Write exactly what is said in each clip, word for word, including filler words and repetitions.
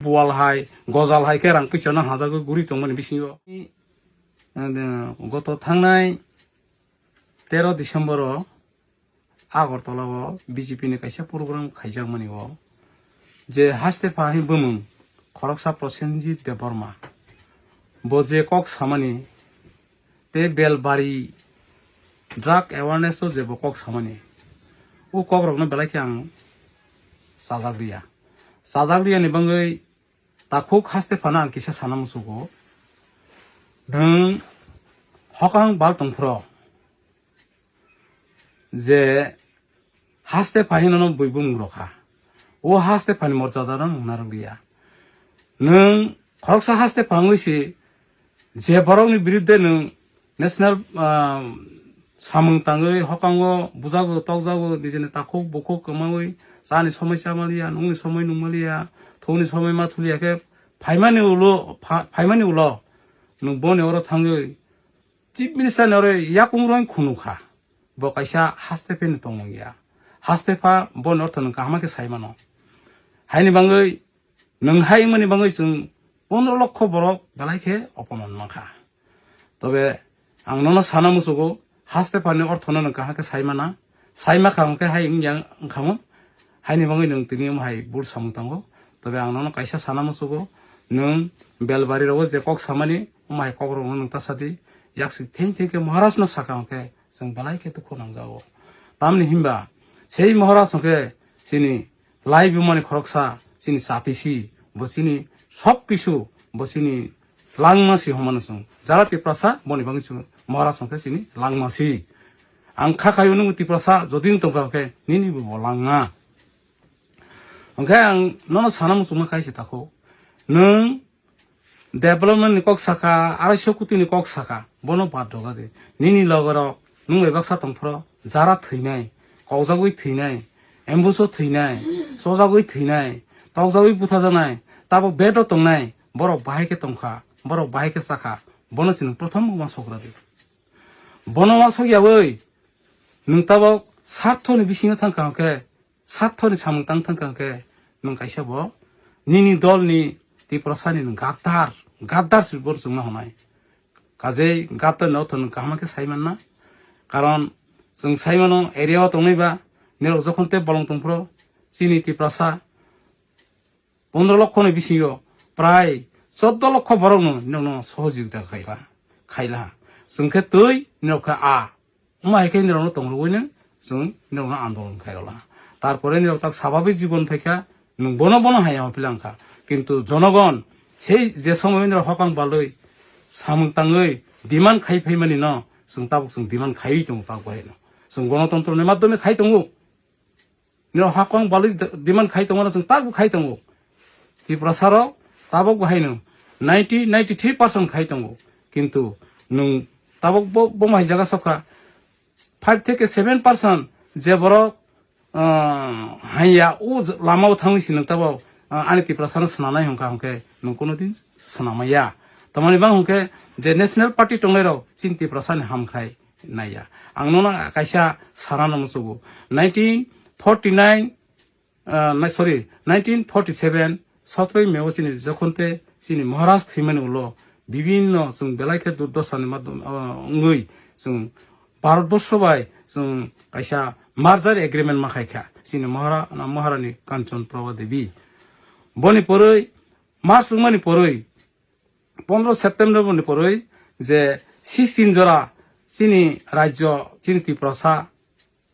Bual hai, gojal hai khe rang puisa no hajagwi guri tongmani bisingo. Goto thangnai tero December o Agartala o B J P ni kaisa program khaijakmani o je haste pha hai bumung khoroksa Prosenjit Debbarma bo je kok samani tei Belbari drug awareness o je bo kok samani o kok rokno belai khe ang chajak liya. Chajak liya ni bagwi takhuk haste phano ang kisa sana muchugo. Nwng hokang bal tongphro je haste pha hino no bui bumung rokha. O haste phani morjada no nwng narwk liya. Nwng khoroksa haste pha wngwi si je borokni birudde nwng national, ah, samung tangwi hokango bujago tokjago nijini takhuk bukhuk kwmawi chani somoi chamaliya, nungni somoi nungmaliya, thungni somoi mathuliya khe phaimani ulo, pha-, phaimani ulo nwng boni oro thangwi Chief Minister ni oro yakung roi khunu kha. Bo kaisa haste pheno tongmung ya. Haste pha boni ortho nwng kaham khe sai mano. Haini bagwi nwng hai wngmani bagwi chwng pondro lokho borok belai khe opoman mankha. Tobe ang nono sana muchugo, haste phani orthono nwng kaham khe sai mana. Sai makha hwnkhe hai wngya wngkhamu. Haini bagwi nwng tini omo hai bul samung tongo. Tobe ang nono kaisa sana muchugo, nwng Belbari rogo je kok samani, omo hai kok rokno nwng ta sadi. Yaksi theng theng khe Maharaj no sakha hwnkhe chwng belai khe dukhu nangjago. Tamni hinba sei Maharaj hwnkhe chini lai bumani khoroksa, chini chati si, bo chini sob kisu, bo chini langma si homano chwng. Jara Tiprasa boni bagwi chwng Maharaj hwnkhe chini langma si. Ang kha khayo nwng Tiprasa jodi wng tongkha hwnkhe nini bo langma. Hwnkhe ang nono sana muchungma kaisa takhuk. Nwng development ni kok saka, arai so koti ni kok saka, bono bad doga di. Nini logorok nwng bai baksa tongphro, jara thwinai, kokjagwi thwinai, ambush o thwinai, chojagwi thwinai, tokjagwi buthajaknai, tabok bed o tongnai, borok bahai khe tongkha, borok bahai khe chakha, bono chini prothom uansuk rw di. Bono uansuk yawi nwng tabok sartho ni bisingo thangkha hwnkhe, sartho ni samung tang thangkha hwnkhe nwng kaisa bo nini dol ni Tiprasa ni nwng gaddar, gaddar se bo chwngno hwnai. Kajei gaddar ni ortho nwng kaham khe sai manna. Karon chwng sai mano area o tongnai ba nirok jokhon tei bolong tongphro chini Tiprasa pondro lokho ni bisingo prai choddo lokho borok no nirok no sohojogita khaila, khaila. Chwng khe twi nirok khe a. Omo hai khe nirokno tongrwino chwng nirokno andolon khairokla. Tarpore nirok tak sababik jibon phaikha, nwng bono bono hai hama philang kha. Kintu jonogon sei je somoio nirok hokang balwi samung tangwi demand khai phaimani no chwng tabuk chwng demand khaiwi tongo tak bahai no. Chwng gonotontro ni madhyome khai tongo. Nirok hokang balwi demand khai tongmano chwng tak bo khai tongo. Tiprasa rok tabok bo haino ninety, ninety three percent khai tongo. Kintu nwng tabok bo, bo hai jaga sokha five theke seven percent je borok, ah, haiya o j-, lama o thangwi si nwng tabok, ah, ani Tiprasa no swnamnai hwnkha hwnkhe nwng kono din swnamaya. Tamoni bang hwnkhe je national party tongnai rok chini Tiprasa ni hamkrai naiya. Ang nono kaisa sana no muchugo. Nineteen forty nine, ah, na, sorry, nineteen forty seven, sotroi May o chini jokhon te chini Maharaj thwimani ulo bibinno chwng belai khe durdosa ni madhyom, ah, wngwi chwng Bharat borsho bai chwng kaisa merger agreement ma khai kha chini Mahara-, Maharani Kanchan Prabha Devi. Boni poroi March wngmani poroi pondro September ni poroi je sixteen jora chini rajyo, chini Tiprasa,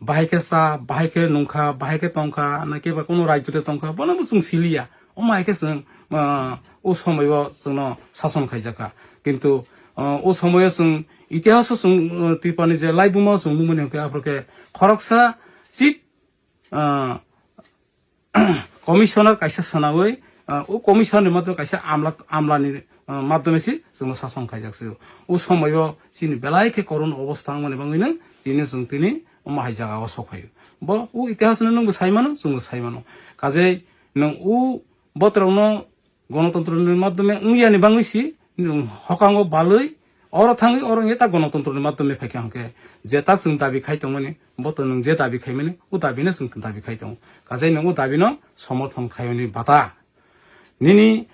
bahai khe cha, bahai khe nungkha, bahai khe tongkha, na khe ba kuno rajyo te tongkha, bono bo chwng siliya. Omo hai khe chwng, ah, o somoio chwngno sason khaijakha. Kintu, ah, o somoio chwng itihaso chwng, ah, Tripurani je laibuma chwng nukmani hwnkhe aphuru khe khoroksa chief, ah, commissioner kaisa swnawi, ah, o commissioner ni madhyome kaisa amla, amlani, ah, madhyome se chwngno sason khaijak se. O somoio chini belai khe korun obostha wngmani bagwino chini chwng tini omo hai jaga o sok phaio. Bo o itihas no nwngbo sai mano, chwngbo sai mano. Kajei nwng o botrokno gonotontro ni madhyome wngya ni bagwi si nwng hokango balwi oro thangwi oro wngya ta gonotontro ni madhyome phaikha hwnkhe je tak chwng dabi khai tongmani, bo to nwng je dabi khaimani, o dabi no chwng dabi khai tongo. Kajei nwng o dabi no somorthon khaiyoni bata. Nini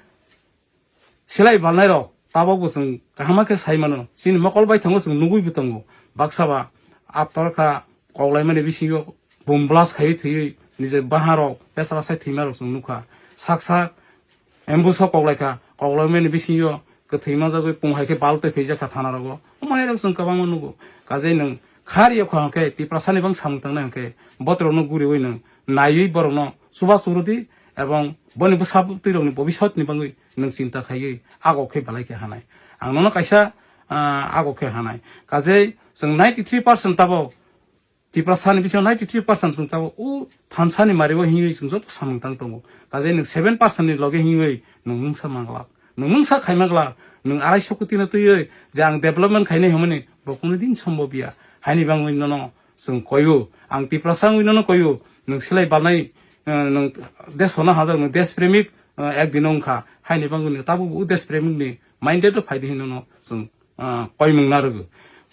silai balnai rok tabok bo chwng kaham khe sai mano. Chini mokol bai thango chwng nugui bo tongo. Baksa ba aptor kha koklai mani bisingo boom blast khaiwi thwiwi nije baha rok pesra sai thwima rok chwng nukha. Sak sak ambush o koklai kha, koklai mani bisingo kwthwi manjagwi pung hai khe bal tei phaijak kha thana rogo. Omo hai rok chwng kwbangma nugo. Kajai nwng khari o kha hwnkhe Tiprasa ni bang samung tangnai hwnkhe botrok no guriwi nwng naiwi borok no chuba churudi ebong boni bwsa bwtwi rok ni bobisot ni bangwi nwng chinta khaiwi agok khe belai khe hanai. Ang nono kaisa, ah, agok khe hanai. Kajai chwng ninety three percent tabok Tiprasa ni bisingo ninety three percent chwng tabok o thansa ni mari o hinwi chwng joto samung tang tongo. Kajai nwng seven percent ni loge hinwi nwng mungsa manglak. Nwng mungsa khai manglak. Nwng arai so koti no twiwi je ang development khainai hwnmani bo kunu din sombhob ya. Haini bangwi nono chwng koiyo. Ang Tiprasa wngwi nono koiyo. Nwng silai balnai, eh, nwng desh hona hajak, nwng desh premik, eh, ek dino wngkha. Haini bangwi nwng tabuk o desh premik ni minded o phaidi hinwi nono chwng, ah, koimung narwgo.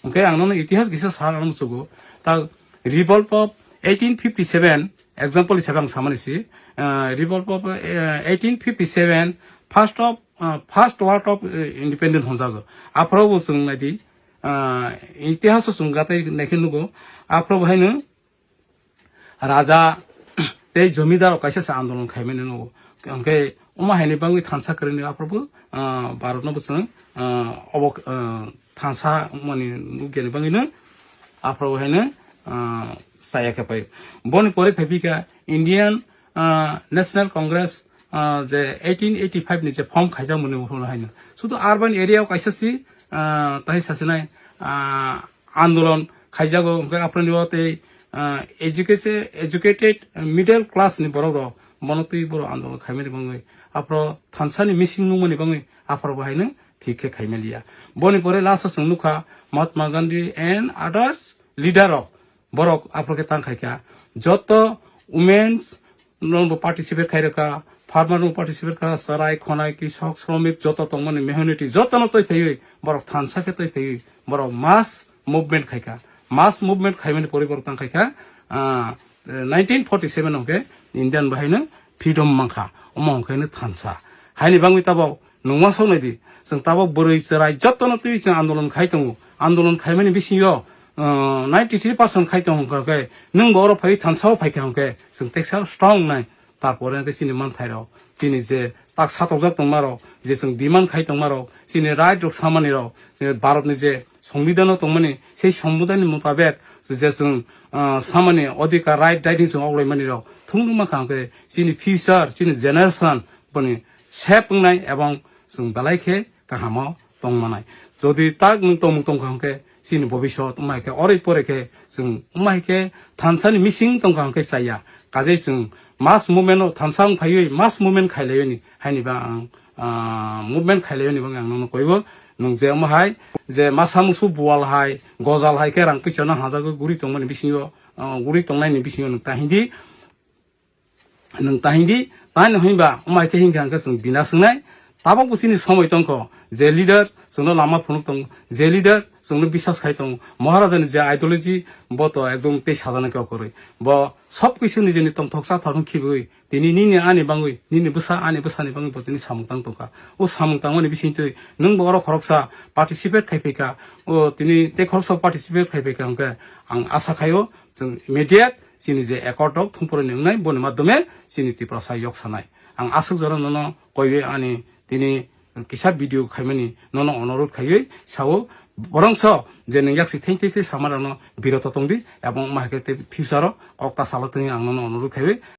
Hwnkhe ang nono itihas kisa sa ang musugo. Ta Revolt of eighteen fifty seven, example hisabe ang samani si, ah, Revolt of, eh, eighteen fifty seven, first of, ah, first word of, eh, independent hwnjago. Aphoro bo chwng naidi, ah, itihas o chwng gatai naikhe nugo. Aphoro bo haino raja tei jomidar rok kaisa se andolon khaimani nugo. Hwnkhe omo haini bangwi thansa kwrwini aphuru bo, ah, Bharat no bo chwng, ah, obo, ah, thansa mani nukya ni bangwi no aphuru bo haino, ah, chaya khe pai. Boni pore phai phika Indian, ah, National Congress, ah, je eighteen eighty five ni je form khaijak mani uphuru haino. Sudu urban area o kaisa si, ah, tai sasinai, ah, andolon khaijago, hwnkhe aphuru ni o tei, ah, educated, educated middle class ni borok rok bono twi borok andolon khaimani bangwi aphuru thansa ni meeting nungmani bangwi aphuru bo haino thik khe khaimaliya. Boni pore last o chwng nukha Mahatma Gandhi and others leader rok borok aphuru khe tang khaikha. Joto women's no bo participate khai rwkha, farmer no participate kha, chwrai, khonai, kisok, sromik joto tongmani, mehanity joto no twi phaiwi borok thansa khe twi phaiwi borok mass movement khaikha. Mass movement khaimani pore borok tang khaikha, ah, nineteen forty seven hwnkhe Indian bahai no freedom mankha, omo hwnkhe no thansa. Haini bangwi tabok nwng uansuk nai di, chwng tabok bwrwi chwrai jotono twi chwng andolon khai tongo. Andolon khaimani bisingo, uh, ninety three percent khai tongo hwnkha khe, nwng bo oro phaiwi thansa o phaikha hwnkhe, chwng teksa strong nai. Tarpore hwnkhe chini manthai rok, chini je tak satokjak tongma rok, je chwng demand khai tongma rok, chini right rok samani rok, je Bharat ni je Songbidan o tongmani, sei Songbidan ni mutabek je chwng, ah, samani odhikar right, right ni chwng oglai mani rok thung nung mankha hwnkhe chini future, chini generation boni sep wngnai ebong chwng belai khe kaham o tong manai. Jodi tak nwng tongmung tongkha hwnkhe chini bobisot wngmai khe oroi pore khe chwng wngmai khe thansa ni meeting tongkha hwnkhe chaya. Kajai chwng mass movement o thansa wng phaiwi mass movement khailaiwi ni haini ba ang, ah, movement khailaiwi ni bangwi ang nono koibo. Nwng je omo hai je masa musu buwal hai, gojal hai khe rang puisa no hajagwi guri tongmani bisingo, ah, guri tongnai ni bisingo nwng ta hindi, nwng ta hindi, tani hwnba omo hai khe hinkha hwnkhe chwng bina swngnai. Tabok bo chini somoi tongkho je leader chwngno lama phunuk tongo, je leader chwngno bisas khai tongo, Maharaja ni je ideology bo to ekdom tei sajana khe okorwi bo sob kisu nijeni tongthok chathok no khibiwi tini nini ani bangwi, nini bwsa ani bwsani bangwi bo tini samung tang tongkha. O samung tangmani bisingtwi nwng bo oro khoroksa participate khai phaikha, o tini tei khoroksa participate khai phaikha hwnkhe ang asa khaio chwng immediate chini je accord rok thumphuruni wngnai boni madhyome chini Tiprasa yok sanai. Ang aswk jora nono koiwi ani tini kisa video khaimani nono onorot khaiwi sao, borongso je nwng yaksi theng theng khe sama rokno biroto tongdi ebong ma hai khe tei future o kok ta salo tongwi ang nono onorot khaiwi